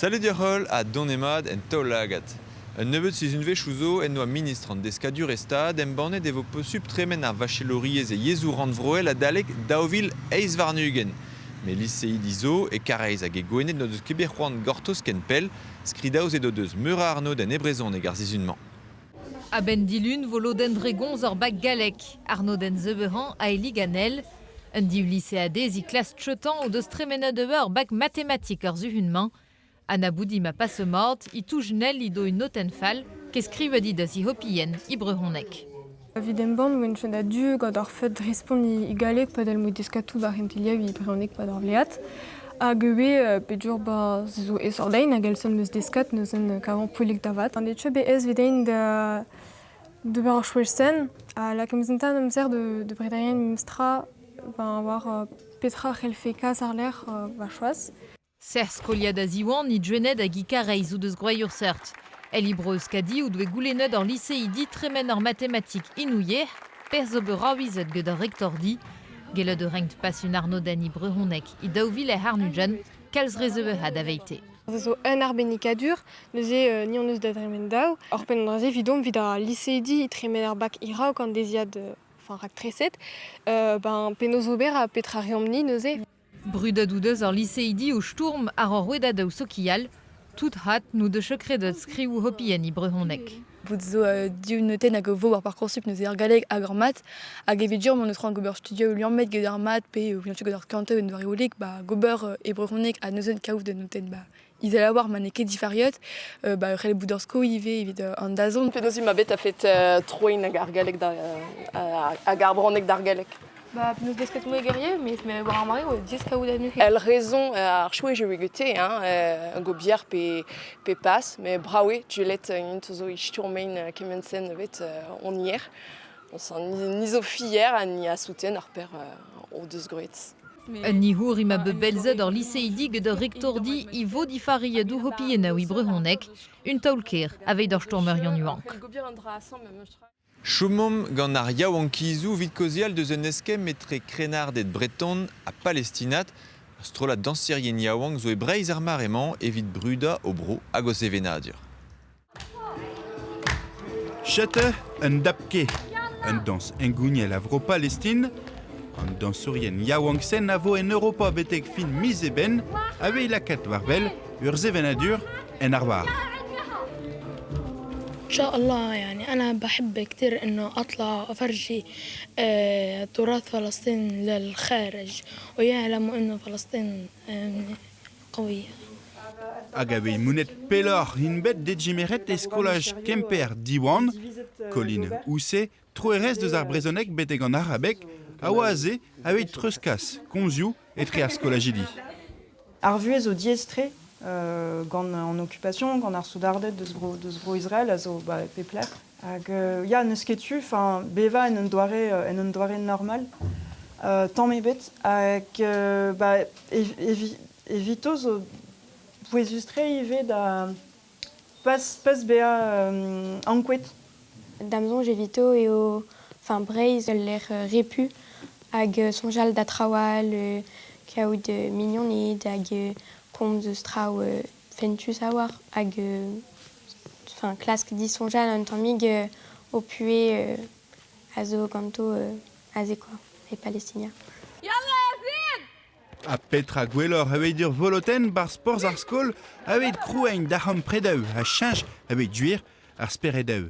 Salud deoc'h-holl ha donemat en taol-lagad. Un nebeud sizhunvezhioù zo en doa ministr an Deskadurezh Stad embannet e vo posupl tremen ar vachelouriezh e yezhoù rannvroel adalek 2028. Met liseidi zo e Karaez hag e Gwened n'o deus ket bet c'hoant gortoz ken pell. Skridaozet o deus meur a arnodenn e brezhoneg ar sizhun-mañ. A-benn dilun 'vo lodenn dre gomz ur bag gallek. Arnodenn Zeubehan ha Eli Ganel. Un div liseadez e klas Chetan o deus tremenet ur bag matematik ar suhun-mañ. Anna Boudi ma passe mat, e touj Nell he do un notenn fall, ket skrivet he da zihopien e brezhoneg. Evit embann oan chomet a-du gant ar fed respont e galleg padal m'o deskatou war kentelioù e brezhoneg pad ar vlead. Hag ivez pedur ba se zo e-sordein hag elson 'meus deskat neuzen kavan poellek da vat. An eo bet aes 'vit da d'ober ar chouez-sen ha lakaomp enta an amzer de brederiañ memestra ben war petra c'hellfe kas àr-lerc'h warc'hoazh. Serr skoliad a Ziwan he Gwened hag e Karaez o deus gwraet ur seurt. El e Bro-Euskadi o doe goulennet ur liseidi tremen ar matematik inouier, perzh ober aouizet get ar rektordi. Gellet eo renkt pas un arnodenn e brezhoneg e 2000 kalz re zeuet aveite. Se zo un arbennikadur, neuze ni hon eus da dremen daou. Oc'hpenn an dra-se evidomp evit ar liseidi e tremen ar bak hiraok an deiziad enfin raktreset. Ben penaos ober ha petra reomp-ni neuze? Brudet o deus ar liseidi o stourm àr ur rouedadoù sokial. Tout hat n'o deus ket kredet skrivoù hopien e brezhoneg. Bout zo div notenn hag o vo war Parcoursup neuze ar galleg hag ar mat. Hag evit gwir m'hon eus c'hoant gober studioù liammet get ar mat pe get ar skiantoù en doareoù ba gober e brezhoneg ha neuze kaout un notenn ba izel a-walc'h ma n'eo ket difariet ba c'hell bout ur sko ivez evit an dazont. Penaos emañ bet a-fet troiñ hag ar galleg da hag ar bronneg d'ar galleg? Ba penaos desket mouezh guerrier, mais mais war ar mare oa diaes kaout anezhe. El raison ar chouez eo gete hein, gobier pe pe pas, mais brav eo gwelet int zo e stourmein kement-se nevet on hier. Ni zo fier ha ni a souten ar per o deus graet. Un nihour ema bet belzet ur liseidi get ur rektordi e vo difariet ouzh hopiennoù e brezhoneg, un taol-kaer aveit ar stourmerion yaouank. Chomomp gant ar yaouankizoù evit kaozeal deus un eskemm etre krennarded breton ha palestinat. Ur strollad dañserien yaouank zo e Breizh ar mare-mañ evit brudañ o bro hag o sevenadur. Chete un dabke, un dañs hengouniel a Vro-Palestin. An dañsourien yaouank-sen a vo en Europa betek fin miz Eben a vez lakaet war-wel ur sevenadur en arvar. إن شاء الله يعني أنا بحب كتير إنه أطلع وأفرجي تراث فلسطين للخارج ويعلموا إنه فلسطين قوية. Hag a vez monet pelloc'h int bet degemeret e skolaj Kemper Diwan. Colin Ouse, troerez deus ar brezhoneg betek an arabeg, a oa aze aveit treuzkas komzioù etre ar skolajidi. Ar vuhez zo diaes-tre gant an occupation, gant ar soudarded deus bro, deus bro Israël a zo ba, e pep lec'h. Hag ya, n'eus ket tu, enfin, bevañ en un doare, en un doare normal, tamm ebet. Hag ba, evito zo pouezus-tre ivez da pas, pas bezañ ankouaet. Da'm soñj evito eo enfin Breizh ul lec'h repu hag soñjal da traoù all, kaout mignoned hag komz eus traoù fentus a-walc'h hag enfin klask disoñjal un tammig ho puhez a zo ganto aze quoi e Palestinia. Ha petra gwelloc'h aveit ur volotenn 'barzh porzh ar skol aveit kroueiñ darempredoù ha cheñch aveit gwir ar speredoù.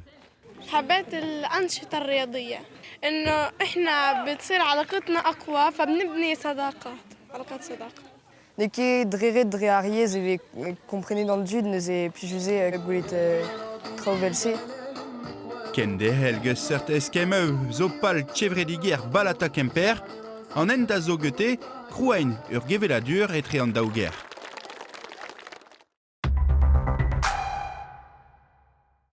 حبيت الأنشطة الرياضية إنه إحنا بتصير علاقتنا أقوى فبنبني صداقات علاقات صداقة. N'eo ket dre ret dre ar yezh e vez komprenet an dud neuze plijus eo gwelet traoù evel-se. Kenderc'hel geus seurt eskemmoù zo pal kevredigezh Balata Kemper. An hent a zo gete krouein ur geveladur etre an daou gêr.